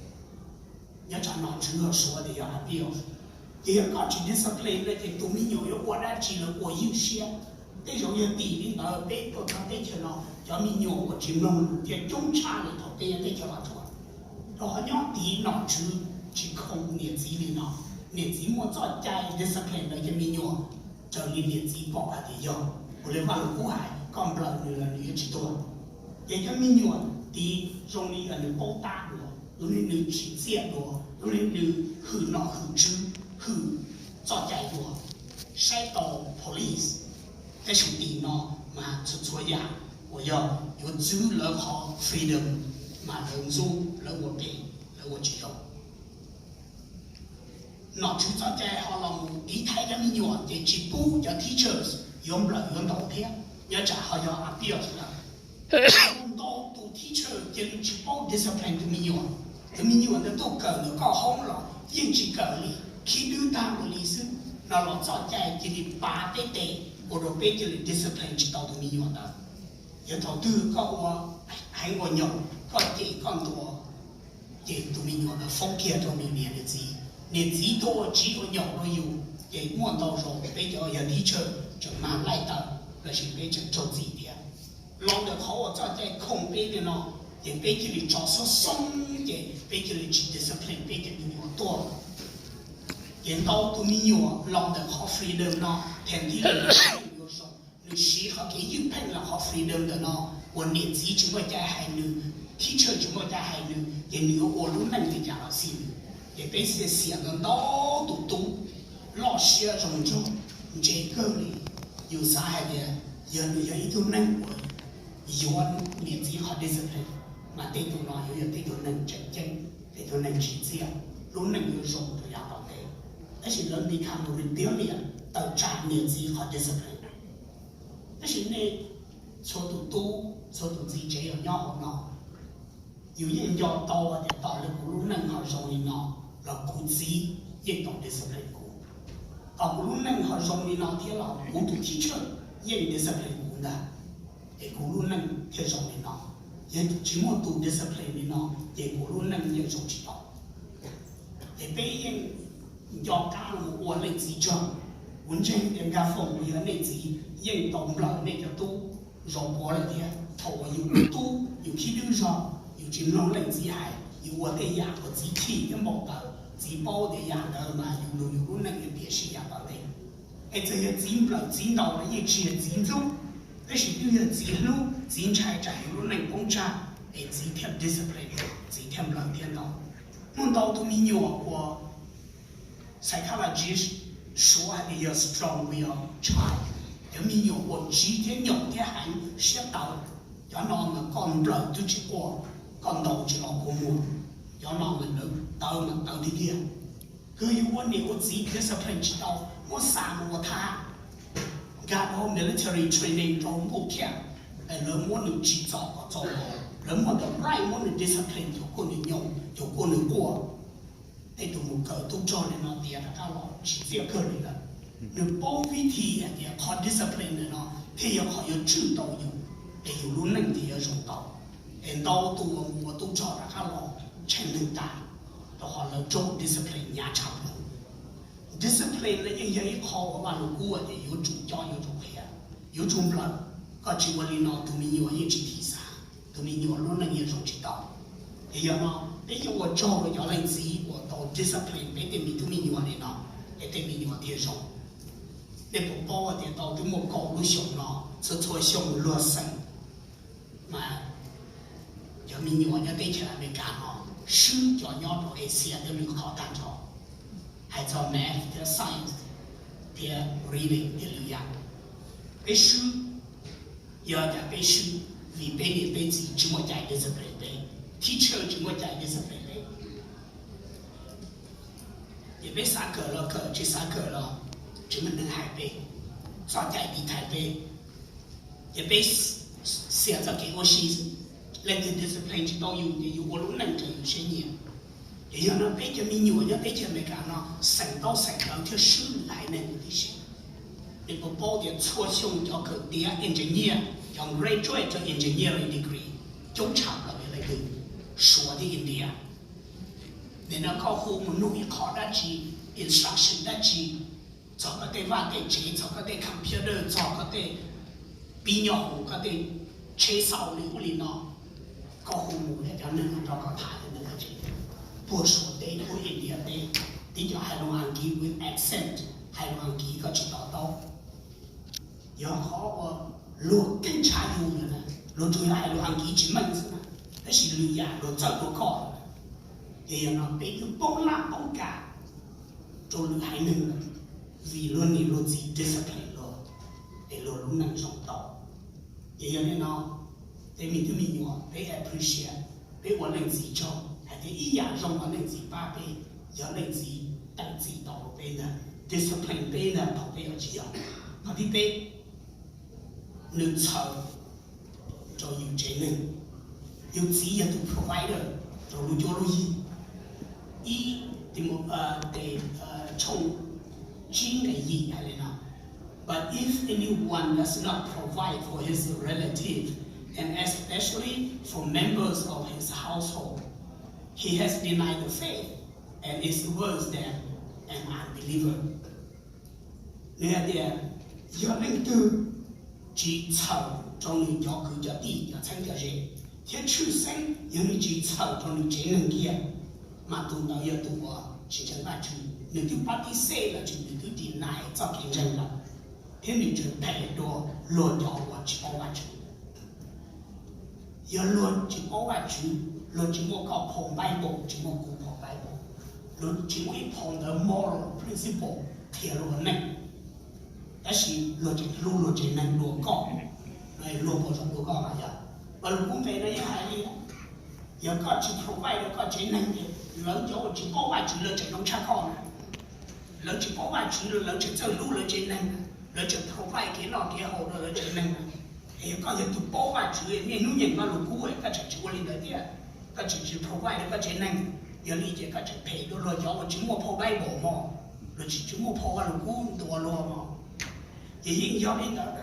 Nyob tsam nom tswv ho suav tias yog abuse. Ces yog koj tsis discipline no ces tus me nyuam yuav ua dab tsi los ua ywj siab. Tej zaum yog tim li ntawd peb tuaj txog teb chaws no, Cov me nyuam uas tsis mloog lus thiaj coob tshaj li thaum peb nyob teb chaws Los Tsuas. Rau qhov nyob tid nom tswv tsis khoom niam txiv li no, niam txiv muaj txoj cai discipline lawv cov me nyuam raws li niam txiv pom hais tias yog. Ua li Vaj Lug Kub hais, koj nplawm nws los nws yuav tsis tuag. Ces cov me nyuam tid zoo li nws paub tab dua, zoo li nws tsim txiaj dua, zoo li nws hwm nom hwm tswv, hwm txoj cai dua, saib tau police. Tab sis tim no mas txhua txhua yam uas yog yuav txwv lawv qhov freedom mas lawv ntxub, lawv ua phem, lawv ua tsis zoo. Nom tswv txoj cai ho los mus tiv thaiv cov me nyuam ces tsis pub cov teachers yuav nplawm yuav ntaus thiab, nyob tsam ho yog abuse lawm. Ntau tus teacher cia li tsis paub discipline tus me nyuam. Tus me nyuam ntawd tuaj kawm ntawm koj hoob los yeej tsis kawm li, khib dwb tag ua li xwb no los txoj cai cia li pav peb tes ua rau peb cia li discipline tsis tau tus me nyuam ntawd. Yog thaum twg koj ua heev ua nyaum, koj cem koj ntuas, ces tus me nyuam ntawd foob kiag rau nws niam nws txiv. Niam txiv tuaj ua tsiv ua nyaum rau yus ces muaj ntau zaus peb cov yog teacher tseem mag laij tawm lossis peb tseem raug txim thiab. Los ntawm qhov uas txoj cai khoom peb li no, ces peb cia li tso xoob xoob ces peb cia li tsis discipline peb cov me nyuam tuaj. Ces ntau tus me nyuam los ntawm qhov freedom no, thaum ntawd nws siv qhov kev ywj pheej los qhov freedom ntawm no uas niam txiv tsis muaj cai hais nws, teacher tsis muaj cai hais nws, ces nws yuav ua lub neej li cas los xij nws. Ces peb xiam xiam ntau ntau tus tub loj siab zoo nraug, ntse kawg li. Yus xav hais tias yog nws yog ib tug neeg uas yuav niam txiv qhov discipline, mas tej tus no yuav yog tej tus neeg tseem ceeb, tej tus neeg tsim txiaj, lub neej yuav zoo rau yav tom ntej. Tab sis lawv become rebellion, tawm tsam niam txiv qhov discipline. Tab sis nej txhua tus tub txhua tus txiv tsev uas nyob hauv no, yus yeej nco tau tias tos li kuv lub neej ho zoo li no los kuv txiv yeej tau discipline kuv. Tos kuv lub neej ho zoo li no thiab los kuv tus teacher yeej discipline kuv ntag, es kuv lub neej thiaj zoo li no. Yog tsis muaj tus discipline li no ces kuv lub neej yeej zoo tsis tau. Ces peb yeej nco qab los ua leej txiv tsaug. Kuv ntseeg tias nkag foom uas yog nej txiv yeej tau nplawm nej cov tub zoo puav lawm thiab. Thaum uas yus ua tub yus khib dwb zog, yus tsis mloog leej txiv hais, yus ua tej yam uas txiv chim thiab npau taws, txiv paub tias yam ntawd mas yus lub, yus lub neej yuav tiam sis yam tom ntej. Es txawm yog txiv nplawm txiv ntaus los yeej tsis yog txiv ntxub, tab sis twb yog txiv hlub, txiv ntshai tsam yus lub neej poob tsag, es txiv thiaj discipline, txiv thiaj nplawm thiab ntaus. Muaj ntau tus me nyuam uas psychologist suav hais tias yog strong willed child, cov me nyuam uas ntsiv thiab nyaum thiab heev siab tawv. Cov no mas koj nplawm twb tsis quaj, koj ntaus tsis los kua muag. Cov no mas lawv tawv mas tawv tiag tiag. Kawg yus ua niam ua txiv discipline tsis tau, muab xa mus ua thab, nkag rau military training rau nkuj khiam, es lawv muab nws tsim txom kom txaus los, lawv muaj the right muab nws discipline, cov kuj nws nyaum, cov kuj nws quaj. Tej tus mus kawm tub rog li no tiav rov qab los tsis txiaj kawg li lawm. Nws paub vib thi hais tias qhov discipline ntawm no thiaj yog qhov yuav tswj tau yus, es yus lub neej thiaj yuav zoo tau. Es ntau tus uas mus ua tub rog rov qab los tshee neeg tas, rau qhov lawv raug discipline hnyav tshaj plaws. Discipline no yeej yog ib qho uas Vaj Lug Kub tias yuav tsum cob yuav tsum qhia, yuav tsum nplawm. Koj tsis ua li no tus me nyuam yeej tsis thim xav, tus me nyuam lub neej yeej zoo tsis tau. Ces yog no peb yeej ua tsaug rau cov leej txiv uas tau discipline peb tej me tub me nyuam li no, es tej me nyuam thiaj zoo. Nej puas paub tias tau twb muaj kaum lub xyoo no, txhua txhua xyoo luag xeem mas cov me nyuam nyob teb chaws Amelikas no swb cov nyob rau Asia thiab lwm qhov tag nrho, hais txog math thiab science thiab reading thiab lwm yam. Peb swb, yog cas peb swb? Vim peb niam peb txiv tsis muaj cai discipline peb, teacher tsis muaj cai discipline peb. Ces peb xav kawm los kawm, tsis xav kawm los tsis muaj neeg hais peb, txoj cai tiv thaiv peb. Ces peb xiam txoj kev ua si, leej twg discipline tsis tau yus ces yus ua lub neej raws yus siab nyiam. Ces yog no peb cov me nyuam nyob teb chaws Amelikas no xeem ntaub xeem ntawv thiaj swb lwm haiv neeg huv tib si. Nej puas paub tias txhua xyoo cov kawm tiav engineer, cov graduate cov engineering degree coob tshaj plaws yog leej twg? Suav thiab India. Nim no koj hu mus nug ib qho dab tsi, instruction dab tsi, txog koj tej vaj tej tsev, txog koj tej computer, txog koj tej pib nyob hauv koj tej tsheb xauj li ub li no, koj hu mus cov neeg nrog koj tham li ntawd, puag Suav teb, puag India teb, tib cov hais lus Askiv with accent, hais lus Askiv koj tsis to taub. Yog qhov uas luag keeb tshaj yus lawm na, luag tsuas yog hais lus Askiv tsis meej xwb na, tab sis lwm yam luag txawj dua koj lawm na. Ces yog no peb twb poob laj poob kam rau lwm haiv neeg lawm, vim luag niam luag txiv discipline luag, es luag lub neej zoo tau. Ces yog li no, tej me tub me nyuam peb appreciate, peb ua leej txiv tsaug hais tias ib yam zoo uas leej txiv pab peb, yog leej txiv teem txim tau rau peb ntag, discipline peb ntag, thaum peb yuav tsis yog. Qhov thib peb, nws txhawm rau yus tsev neeg. Yus txiv yog tus provider rau lub cuab lub yig. Ib Timautes tshooj tsib nqe yim hais li no: But if anyone does not provide for his relative, and especially for members of his household, he has denied the faith and is worse than an unbeliever. Nws hais tias, yog leej twg tsis txhawm rau nws cov kwv cov tij, cov txheeb cov ze, thiab tshwj xeeb yog nws tsis txhawm rau nws tsev neeg kiag, mas tus ntawd yog tus uas tsis ntseeg Vajtswv. Nws twb pab tib xej los tsis, nws twb deny txoj kev ntseeg lawm, thiab nws tseem phem dua luag cov uas tsis paub Vajtswv. Yog luag tsis paub Vajtswv, luag tsis muaj koj phau Bible, tsis muaj kuv phau Bible, luag tsis muaj ib phau ntawv moral principle qhia luag neej, tab sis luag tseem hlub luag tsev neeg dua koj, luag puas zoo dua koj mas yog? Vaj lug kub nqe no yeej hais li, yog koj tsis provide rau koj tsev neeg, lawv cov uas tsis paub Vajtswv lawv tseem zoo tshaj koj na. Lawv tsis paub Vajtswv los lawv tseem txawj hlub lawv tsev neeg, lawv tseem provide kev noj kev haus rau lawv tsev neeg. Es yog koj yog tus paub Vajtswv, niaj hnub nyeem Vaj lug kub, koj tseem tsis ua li ntawd thiab, koj tseem tsis provide rau koj tsev neeg, yog li ces koj tseem phem dua luag cov uas tsis muaj phau Bible mog, luag tsis, tsis muaj phau Vaj lug kub ntuas luag mog. Ces yeej yog li ntawd,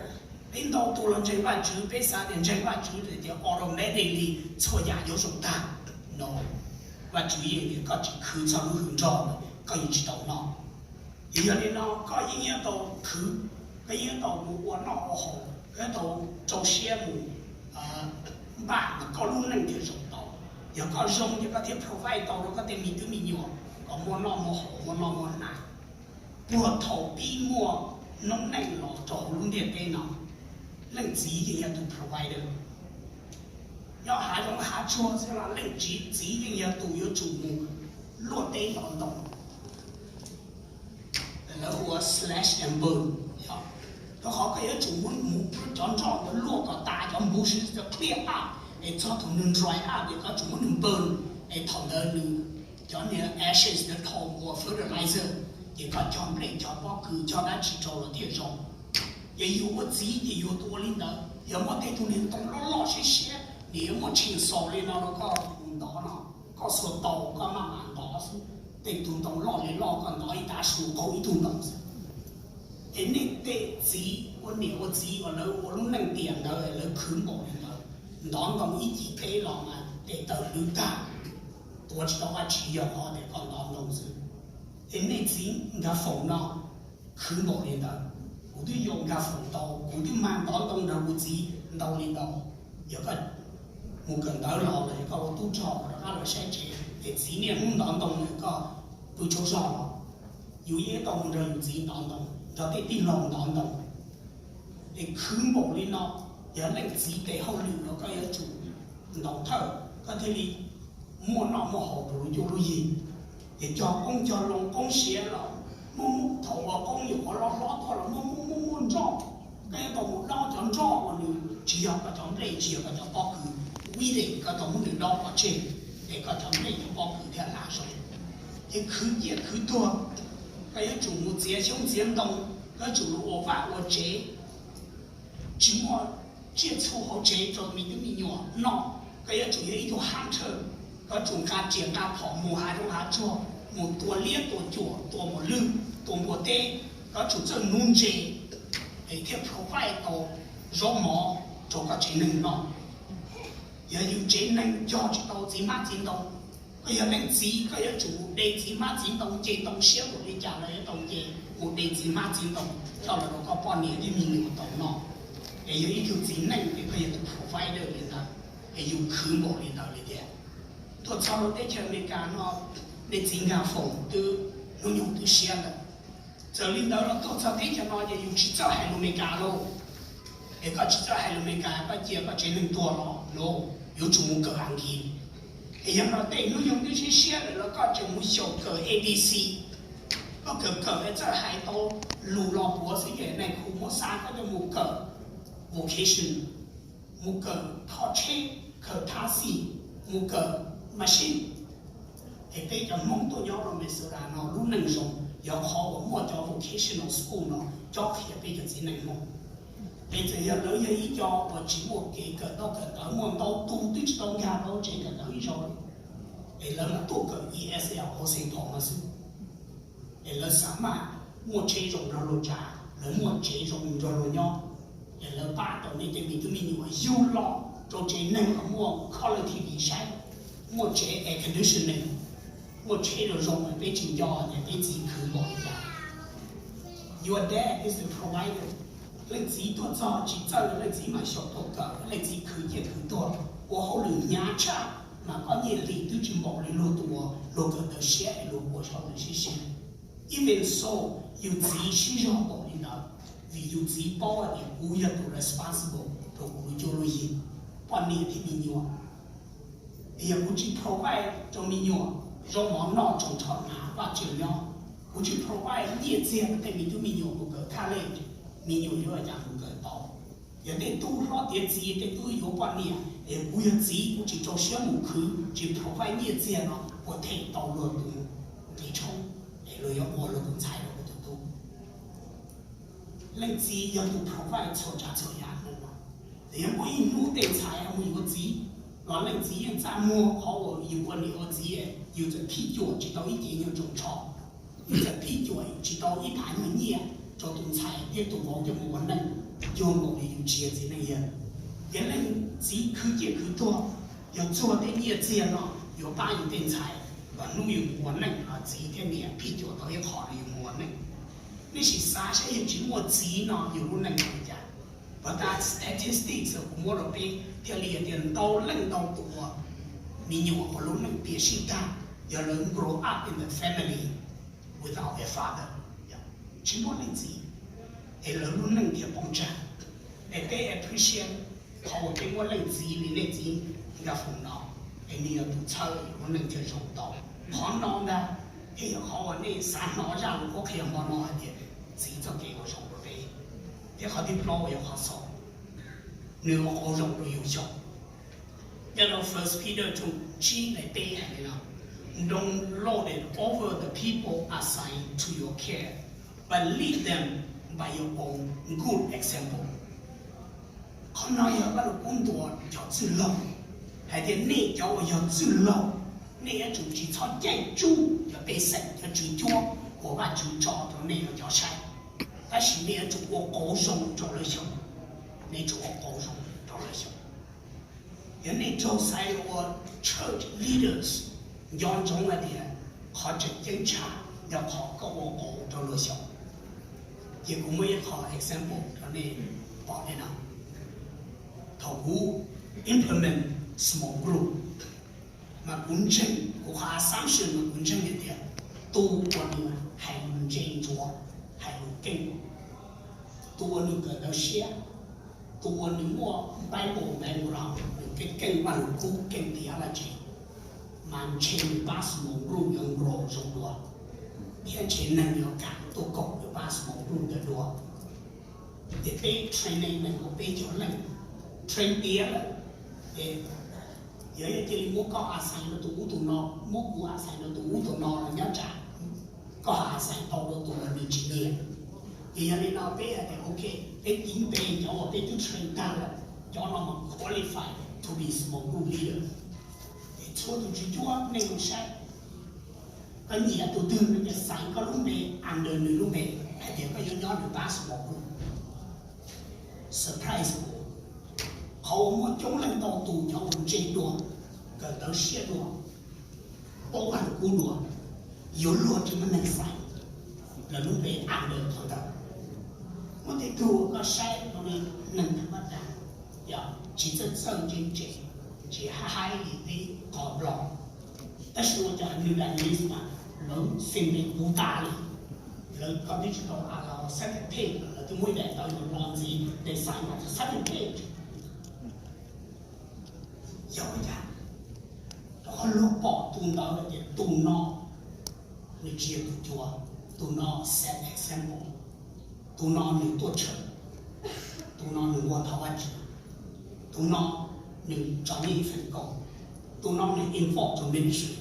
peb ntau tus los ntseeg Vajtswv, peb xav tias ntseeg Vajtswv ces automatically txhua yam yuav zoo tag. No, Vajtswv yeej tias koj tsis khwv txog lub hwm nrog, koj yeej tsis tau noj. Ces yog li no koj yeej yuav tau khwv, koj yeej yuav tau mus ua noj ua haus, koj yuav tau rau siab mus npaj kom koj lub neej thiaj zoo tau. Yog koj zoo ces koj thiaj provide tau rau koj tej me tub me nyuam kom muaj noj muaj haus, muaj noj muaj hnav. Puag thaum pib muaj noob neej los rau hauv lub ntiaj teb no, leej txiv yeej yog tus provider. Nyob hav zoov hav tsuag xwb los leej txiv, txiv yeej yog tus yuav tsum mus luaj teb ntov ntoo. Lawv hu ua slash and burn, rau qhov koj yuav tsum muab cov nroj ntawd luaj kom tas, cov bushes clear up, es txog thaum nws dry up ces koj tsum muab nws burn, es thaum ntawd nws, cov niag ashes ntawd dhau ua fertilizer, ces koj cog nplej cog pob kws cog dab tsi rau los thiaj zoo. Ces yus ua txiv ces yus tus ua li ntawd, yog muaj tej tug niag ntoo loj loj siab siab, nws yuav muaj chainsaw li no rau koj mus ntov no, koj xuas tau koj maj mam ntov xwb. Tej tug ntoo loj li loj koj ntov ib tav su qaug ib tug ntoo xwb. Es nej tej txiv ua niam ua txiv uas lawv ua lub neej tiam ntawd lawv khwv npaum li ntawd, ntov ntoo ib cim peb los mas tes taw hlwv tag, tuav tsis tau dab tsi, yog qhov tias koj ntov ntoo xwb. Es nej txiv nkag foom no khwv npaum li ntawd, kuv twb yuav nkag foom tau, kuv twb mag ntov ntoo nrog kuv txiv ntau li ntau. Yog koj mus kawm ntawv los los yog koj ua tub rog rov qab los saib tsev, es txiv niaj hnub ntov ntoo, koj pw tsaug zog los yus yeej tau mus nrog yus txiv ntov ntoo, nrog tej tij laug ntov ntoo. Es khwv npaum li no, yog leej txiv tes hauj lwm los koj yuav tsum ntaus thawj, koj thiaj li muaj noj muaj haus rau lub cuab lub yig. Ces cog qoob cog loo qoob siav los muaj, muaj thaum uas qoob nyuam qhuav hlob hlob tuaj los muaj, muaj, muaj, muaj nroj, koj yuav tau mus dob cov nroj uas nws tsis yog koj cov nplej tsis yog koj cov pob kws, vim li koj tau muab nws dob pov tseg, es koj cov nplej cov pob kws thiaj lam zoo. Ces khwv ciaj khwv tuag, koj yuav tsum mus txiav xyoob txiav ntoo, koj yuav tsum mus ua vaj ua tsev, tsis muaj tsiaj txhu hauv tsev rau me tub me nyuam noj, koj yuav tsum yog ib tug hunter, koj yuav tsum nqa riam nqa phom mus hav zoov hav tsuag, mus tua liab tua cuam, tua mos lwj, tua npua teb, koj yuav tsum txawj nuv ntses, es thiaj provide tau zaub mov rau koj tsev neeg noj. Yog yus tsev neeg cog tsis tau txiv hmab txiv ntoo, koj yog leej txiv koj yuav tsum mus de txiv hmab txiv ntoo, nce ntoo siab npaum li cas los yuav tau nce mus de txiv hmab txiv ntoo coj los rau koj poj niam thiab me nyuam tau noj. Es yog ib tug txiv neej ces koj yog tus provider li ntawd, es yus khwv npaum li ntawd li tias tuaj txog lub teb chaws Amelikas no, nej txiv Nkaj Foom twb hnub nyoog twb siab lawm. Txawm li ntawd los tuaj txog teb chaws no ces yus tsis txawj hais lus Amelikas lauj. Es koj tsis txawj hais lus Amelikas, koj cia koj tsev neeg tuag los no, yuav tsum mus kawm Askiv. Es yog no tej hnub nyoog twb siab siab lawm los koj tseem mus xyaum kawm A B C. Koj kawm kawm txawj hais tau lus los puav xwb ces nais khu muab xa koj coj mus kawm vocation, mus kawm thov tsheb, kawm taxi, mus kawm machine. Es peb cov Hmoob tuaj nyob rau Minnesota no lub neej zoo yog qhov uas muaj cov vocational school no cob qhia peb cov txiv neej Hmoob. Es txawm yog lawv yog ib co uas tsis muaj kev kawm ntaub kawm ntawv, muaj ntau tus twb tsis tau nkag rau tsev kawm ntawv ib zaug li, es lawv mam tuaj kawm E S L rau Saint Paul no xwb. Es lawv xav mas muaj tsheb zoo nrog luag tsav, lawv muaj tsev zoo nrog luag nyob, es lawv pab tau nej tej me tub me nyuam yug los rau tsev neeg uas muaj color T V saib, muaj tsev air conditioning, muaj tsheb zoo zoo, peb tsis nco tias peb txiv khwv npaum li cas. Your dad is the provider. Leej txiv tuaj txog tsis txawj, leej txiv mam xyaum tuaj kawm, leej txiv khwv ciaj khwv tuag ua hauj lwm hnyav tshaj, mas koj nyiaj hlis twb tsis npaum li luag tus uas luag kawm ntawv siab es luag ua hauj lwm siab siab. Even so, yus txiv sib zog npaum li ntawd, vim yus txiv paub hais tias kuv yog tus responsible rau kuv lub cuab lub yig, poj niam thiab me nyuam. Yog kuv tsis provide rau me nyuam zaub mov noj, tsoos tsho hnav, vaj tsev nyob, kuv tsis provide nyiaj txiag rau tej me tub me nyuam mus kawm college, me nyuam yuav ua cas mus kawm tau? Yog tej tub hlob tiav txiv, tej tub yuav poj niam, es kuv yog txiv kuv tsis rau siab mus khwv, tsis provide nyiaj txiag no puas them tau luag tus nqi tshoob, es luag yuav ua luag tus ntxhais los ua tus tub? Leej txiv yog tus provide txhua tsav txhua yam no. Yog muaj ib hnub tej ntxhais mus yuav txiv los leej txiv yeej txaj muag qhov uas yus ua niam ua txiv, yus txawm phij cuam tsis tau ib cev nyuag tsoos tsho, yus txawm phij cuam tsis tau ib phav nyuag nyiaj rau tus ntxhais thiab tus vauv coj mus ua neej, cuag nkaus li yus tsis yog txiv neej yawg. Yog leej txiv khwv ciaj khwv tuag, yog txuag tej nyiaj txiag no yuav pab yus tej ntxhais, los hnub yus mus ua neej los txiv thiab niam phij cuam tau ib qho rau yus mus ua neej. Nej sim xav saib yog tsis muaj txiv no yus lub neej li cas. But that statistics kuv muab rau peb thiaj li tias ntau leej ntau tus me nyuam uas lub neej piam sij tag yog lawv grow up in the family without a father, tsis muaj leej txiv, es lawv lub neej thiaj poob tsag. Es peb appreciate qhov uas peb muaj leej txiv li nej txiv Nkaj Foom no, es nws yog tus txhawb lub neej thiaj zoo tau. Qhov no ntag thiaj yog qhov uas nej xav hnov zaj lus qhuab qhia hmo no hais tias txiv txoj kev ua zoo rau peb. Thiab qhov thib plaub uas yog qhov xaus, nws ua qauv zoo rau yus xyaum. Nyob rau First Peter tshooj tsib nqe peb hais li no, Don't lord it over the people assigned to your care, but lead them by your own good example. Qhov no yog Vaj Lug Kub ntuas cov txwj laug hais tias nej cov uas yog txwj laug, nej yuav tsum tsis txhob caij tsuj cov pej xeem cov tswv cuab uas Vajtswv tso rau nej ua cov saib, tab sis nej yuav tsum ua qauv zoo rau lawv xyaum. Nej tsum ua qauv zoo rau lawv xyaum. Yog nej raug xaiv los ua church leaders, nco ntsoov hais tias qhov tseem ceeb tshaj yog qhov koj ua qauv rau luag xyaum. Ces kuv muaj ib qho example rau nej pom li no. Thaum kuv implement small group mas kuv ntseeg, kuv qhov assumption mas kuv ntseeg hais tias tus uas nws hais lus ntse ntsuav, hais lus keej, tus uas nws kawm ntawv siab, tus uas nws muaj Bible background, nws keej keej Vaj Lug Kub, keej theology, mas ntshe nws pab small group yuav grow zoo dua, thiab ntshe neeg yuav kam tuaj koom yuav pab small group ntawd dua. Ces peb training nees nkaum peb caug leej, train tiav lawm, ces yog cia li muab koj assign rau tus ub tus no, muab kuv assign rau tus ub tus no los nyob tsam koj assign tau rau tus uas nws tsis nyiam. Ces yog li no peb hais tias ok, peb tiv npe cov uas peb twb train tag lawm, cov no mas qualify to be small group leader. Ces txhua tus tswv cuab nej mus saib, koj nyiam tus twg no ces xaiv koj lub npe under nws lub npe hais tias koj yuav nyob nws pab small group. Surprise, qhov uas muaj coob leej ntau tus cov uas ntse dua, kawm ntawv siab dua, paub Vaj Lug Kub dua, yuav luag tsis muaj neeg xaiv lawv lub npe under qhov ntawd. Muaj tej tug koj saib neeg thab mab dag, yog tsis txawj txawj ntse ntse, tsis haib haib li peb qhov Nplog. Tab sis ua cas nws daim list mas lawv xeem li kuv tas li. Lawv koj twb tsis tau a los second page, lawv twb muab ib daim ntawv los ntxiv, they sign on the second page. Yog ua cas? Rau qhov luag pom tus ntawd tias tus no nws tsis yog tus cuav, tus no set example, tus no nws tuaj tshawm, tus no nws nquag thov Vajtswv, tus no nws tso yeej feem koom, tus no nws involve rau ministry,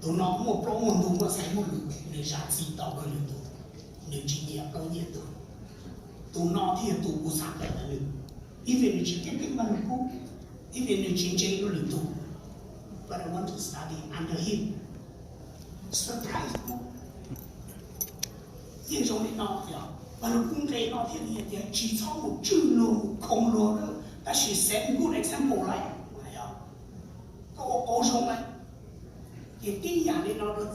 tus no muaj plaub muaj ntug muaj xaiv muaj lwm, nws zam txim tau rau lwm tus, nws tsis nyiam plaub nyiam ntug. Tus no thiaj yog tus kuv xav tawm ntawm nws. Ib vim nws tsis ceeb toom Vajluskub, ib vim nws tsis ntse rau lwm tus. But I want to study under him. Surprise kuv. Yeej zoo li no tias Vajluskub nqe no thiaj li tias tsis txhob mus tswj luag mus khoom luag, tab sis set good example lawm. Koj ua qauv zoo lawm. Ces tib yam li no rau cov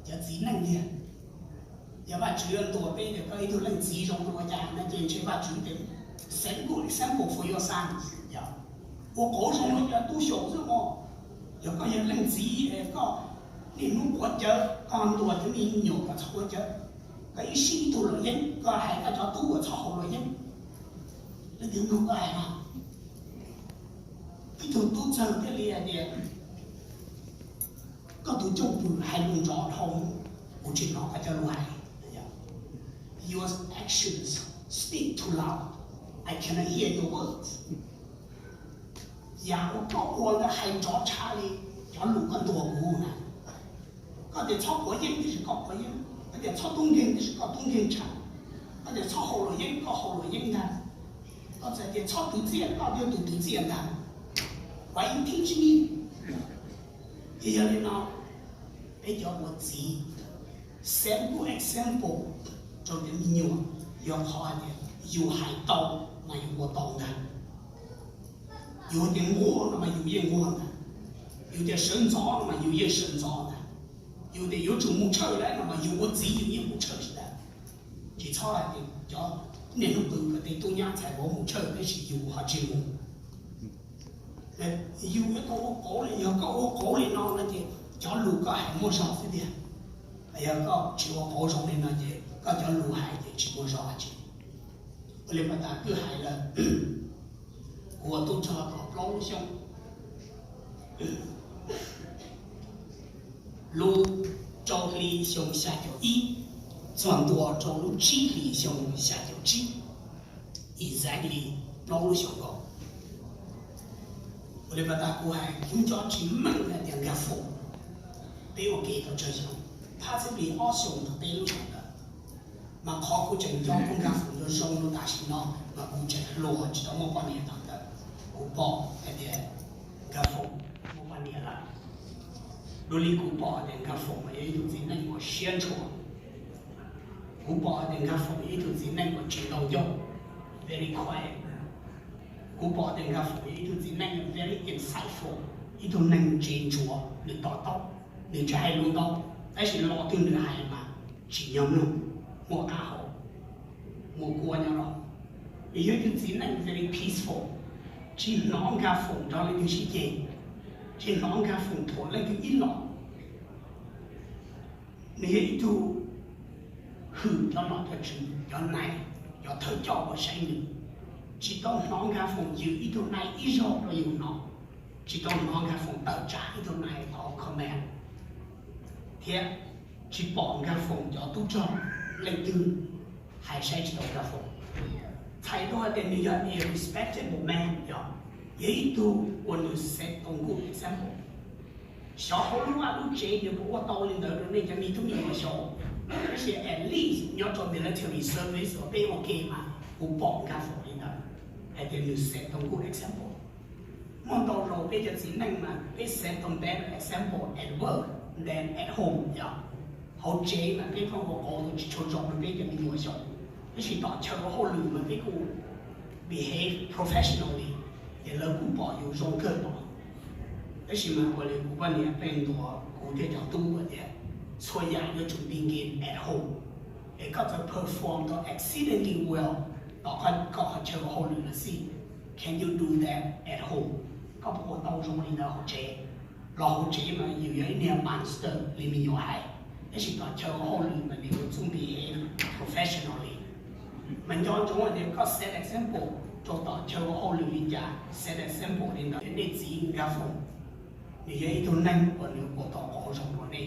txiv neej tiag. Yog Vajtswv yuav ntuas peb tias koj ib tug leej txiv zoo ua cas no ces ntshe Vajtswv tias set good example for your son. Yog ua qauv zoo rau cov tub xyaum xwb mog. Yog koj yog leej txiv, koj niaj hnub quav cawv, koj ntuas cov me nyuam kom txhob quav cawv. Koj ib sij ib tug luam yeeb, koj hais koj cov tub kom txhob haus luam yeeb. Leej twg nug koj hais no? Ib tug tub txawg thiaj li hais tias, koj tus cwj pwm hais lus nrov dhau, kuv tsis hnov koj cov lus hais. Your actions speak too loud. I cannot hear your words. Yam uas koj ua ntawd hais nrov tshaj li cov lus koj ntuas kuv na. Koj tias txhob quav yeeb tab sis koj quav yeeb, koj tias txhob tub nkeeg tab sis koj tub nkeeg tshaj, koj tias txhob haus luam yeeb koj haus luam yeeb ntag, koj txawm tias txhob twv txiaj koj twb twv txiaj ntag. Why you teach me? Ces yog li no, peb cov ua txiv, set good example rau cov me nyuam, yog qhov hais tias yus hais tau mas yus ua tau ntag. Yus tias nquag no mas yus yeej nquag ntag, yus tias sawv ntxov no mas yus yeej sawv ntxov ntag, yus tias yuav tsum mus tshawj lawm no mas yus ua txiv yus yeej mus tshawj tsis tag. Tsis txhob hais tias cov niaj hnub qw kom tej tub nyab ntxhais vauv mus tshawj tab sis yus ho tsis mus. Yus yuav tau ua qauv li, yog koj ua qauv li no no ces cov lus koj hais muaj zog xwb tiag. Yog koj tsis ua qauv zoo li no ces koj cov lus hais ces tsis muaj zog dab tsi. Ua li pas tas twb hais lawm, kuv ua tub rog tau plaub lub xyoo, lub rau hli xyoo xya caum ib txog ntua rau lub tsib hli xyoo xya caum tsib, exactly plaub lub xyoo nkaus. Ua li pas tas kuv hais kuv nco tsis meej hais tias Nkag Foom, peb ua ke tau tsawg xyoo, phab txheeb plig ob xyoos rau peb lub xyoo ntawd. Mas qhov kuv tseem nco kuv Nkag Foom zoo zoo rau tam sim no mas kuv tseem hluas tsis tau muaj poj niam thaum ntawd. Kuv pom hais tias Nkag Foom muaj poj niam lawm. Dua li kuv pom hais tias Nkag Foom mas yog ib tug txiv neej uas siab ntshua. Kuv pom hais tias Nkag Foom yog ib tug txiv neej uas tsis tau ncauj, very quiet. Kuv pom tias Nkag Foom yog ib tug txiv neej very insightful, ib tug neeg ntse ntsuav, nws to taub, nws tsis hais lus ntau, tab sis lo twg nws hais mas tsim nyog mloog, muaj qab hau, muaj kua nyob los. Nws yog ib tug txiv neej very peaceful, tsis hnov Nkag Foom nrog leej twg sib ceg, tsis hnov Nkag Foom thuam leej twg ib los. Nws yog ib tug hwm cov nom cov tswv, cov nais, cov thawj coj uas saib nws. Tsis tau hnov Nkag Foom yws ib tug nais ib zaug rau yus hnov, tsis tau hnov Nkag Foom tawm tsam ib tug nais qhov command, thiab tsis pom Nkag Foom cov tub rog leej twg hais saib tsis tau Nkag Foom. Txhais tau hais tias nws yog a respectable man, yog, yog ib tug uas nws set tau good example. Xyov hauv lub vaj lub tsev nws puas ua tau li ntawd rau nej cov me tub me nyuam xyov, tab sis at least nyob rau military service uas peb ua ke mas kuv pom Nkag Foom li ntawd, hais tias nws set tau good example. Muaj ntau zaus peb cov txiv neej mas peb set tau better example at work than at home, yog. Hauv tsev mas peb pheej ua qauv tsis tshua zoo rau peb cov me nyuam xyov, tab sis tom chaw ua hauj lwm mas peb kuj behave professionally, ces lawv kuj pom yus zoo kawg nkaus. Tab sis mas ua li kuv poj niam pheej ntuas kuv thiab cov tub tias txhua yam yuav tsum begin at home. Es koj txawm perform tau exceedingly well Koj qhov chaw ua hauj lwm lawm xij, can you do that at home? Koj puas ua tau zoo li ntawd hauv tsev? Los hauv tsev mas yus yog ib niag monster li me nyuam hais, tab sis tom chaw ua hauj lwm mas nws yuav tsum behave professionally. Mas nco ntsoov hais tias koj set example rau tom chaw ua hauj lwm li cas, set example li ntawd nej txiv nkag foom, nws yog ib tug neeg uas nws ua tau qauv zoo rau nej.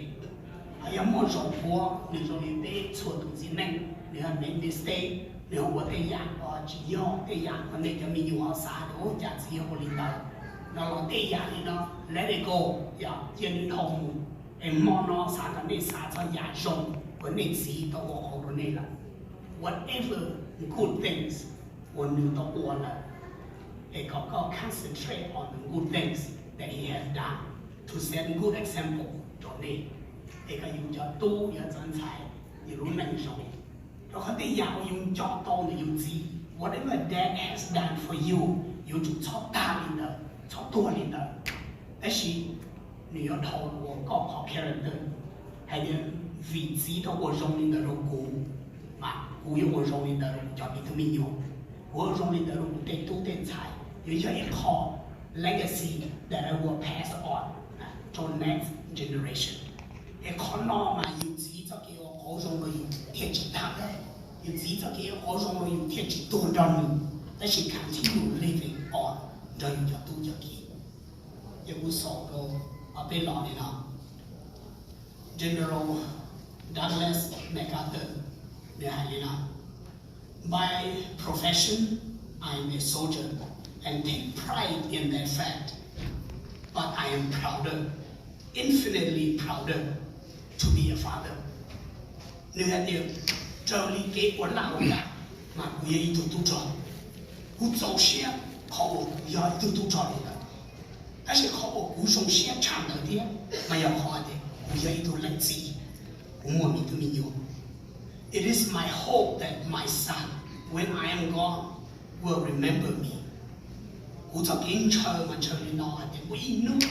Hos yog muaj zaus puav nws zoo li peb txhua tus txiv neej, nws ho make mistake, nws ho ua tej yam uas tsis yog tej yam uas nej cov me nyuam xav tias ua cas txiv yog ua li ntawd no los tej yam li no, let it go, yog cia nws dhau mus. Es hmo no xav kom nej xav txog yam zoo uas nej txiv tau ua qauv rau nej lawm. Whatever good things uas nws tau ua lawm, es kom koj concentrate on the good things that he has done to set good example rau nej. Es kom yus cov tub yuav txawv ntxhais, yus lub neej zoo. Rau qhov tej yam uas yus nco tau ntawm yus txiv, whatever dad has done for you, yuav tsum txhob tag li ntawd, txhob tuag li ntawd. Tab sis nws yuav dhau ua koj qhov character, hais tias vim txiv tau ua zoo li ntawd rau kuv, mas kuv yuav ua zoo li ntawd rau kuv cov me tub me nyuam, kuv ua zoo li ntawd rau kuv tej tub tej ntxhais, yuav yog ib qho legacy that I will pass on to next generation. Es qhov no mas yus txiv txoj kev ua qauv zoo rau yus thiaj tsis tag, yus txiv txoj kev ua qauv zoo rau yus thiaj tsis tuag nrog nws, tab sis continue living on nrog yus cov tub cov ki. Ces kuv xaus rau peb los li no. General Douglas MacArthur nws hais li no: By profession, I am a soldier and take pride in that fact. But I am prouder, infinitely prouder, to be a father. Nws hais tias, raws li kev ua laj ua kam mas kuv yog ib tug tub rog. Kuv txaus siab qhov uas kuv yog ib tug tub rog li ntawd. Tab sis qhov uas kuv zoo siab tshaj ntawd thiab mas yog qhov tias kuv yog ib tug leej txiv, kuv muaj me tub me nyuam. It is my hope that my son, when I am gone, will remember me. Kuv txoj kev ntshaw mas ntshaw li no hais tias muaj ib hnub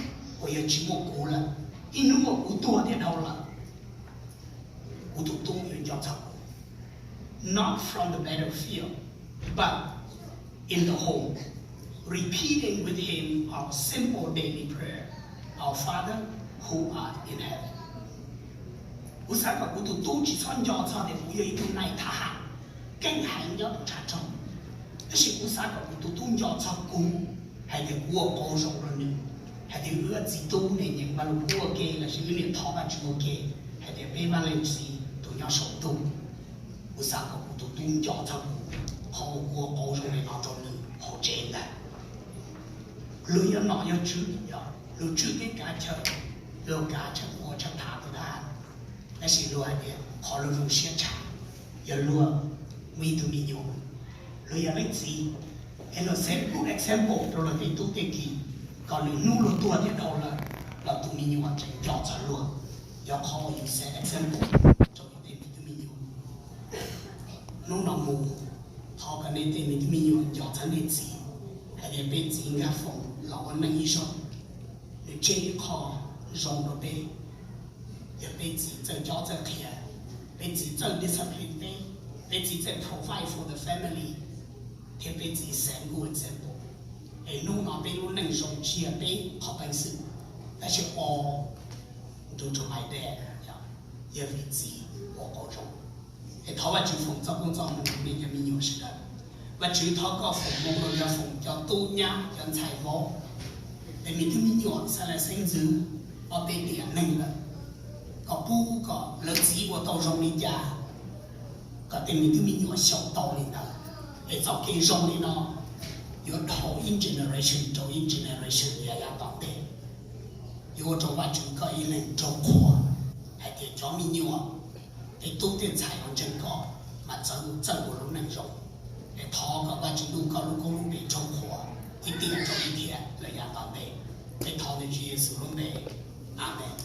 uas yog tsis muaj kuv lawm, ib hnub uas kuv tuag thiab dhau lawm, kuv tus tub yuav nco txog kuv, not from the battlefield, but in the home, repeating with him our simple daily prayer, Our Father who art in heaven. Kuv xav kom kuv tus tub tsis txhob nco txog tias kuv yog ib tug nais thab ham keej heev nyob rau tshav rog, tab sis kuv xav kom kuv tus tub nco txog kuv, hais tias kuv ua qauv zoo rau nws, hais tias wb txiv tub ne nyeem Vajluskub ua ke lossis wb niam thov Vajtswv ua ke, hais tias peb Vaj Leej Txiv tus nyob saum ntuj. Kuv xav kom kuv tus tub nco txog kuv, qhov uas kuv ua qauv zoo li no rau nws hauv tsev ntag. Luag yog nom yog tswv, luag tswj kev kav chaw, luag kav chaw ua chaw tham tus dab, tab sis luag hais tias qhov luag zoo siab tshaj yog luag muaj ib tug me nyuam, luag yog leej txiv, es luag set good example rau luag tej tub tej ki, kom lwm hnub luag tuag thiab dhau lawm los tus me nyuam tseem nco txog luag. Yog qhov uas yus set example rau yus tej me tub me nyuam. Hnub no mus, thov kom nej tej me tub me nyuam nco txog nej txiv, hais tias peb txiv Nkaj Foom los ua neej ib zaug, nws tseg ib qho zoo rau peb. Yog peb txiv txawj cob txawj qhia, peb txiv txawj discipline peb, peb txiv txawj provide for the family, thiab peb txiv set good example. Es hnub no peb lub neej zoo tsis yog peb qhov peev xwm, tab sis all due to my dad, yog vim txiv ua qauv zoo. Es thov Vajtswv foom txoj koob txoj hmoov rau nej cov me nyuam sawv daws. Vajtswv thov koj foom hmoov rau cov foom cov tub nyab cov ntxhais vauv, tej me tub me nyuam xeeb leej xeeb ntxwv, ob peb tiam neeg lawm, kom pub kom lawv txiv ua tau zoo li cas, kom tej me tub me nyuam xyaum tau li ntawd. Es txoj kev zoo li no yuav dhau ib generation rau ib generation yav yav tom ntej. Yuav ua rau Vajtswv koj ib leeg raug qhuas hais tias cov me nyuam, tej tub tej ntxhais uas ntseeg koj mas txawj ua lub neej zoo. Es thov kom Vajtswv ntuj koj lub koob lub npe raug qhuas ib tiam rau ib tiam lawm yav tom ntej. Peb thov ntawm Tswv Yexus lub npe, Amees.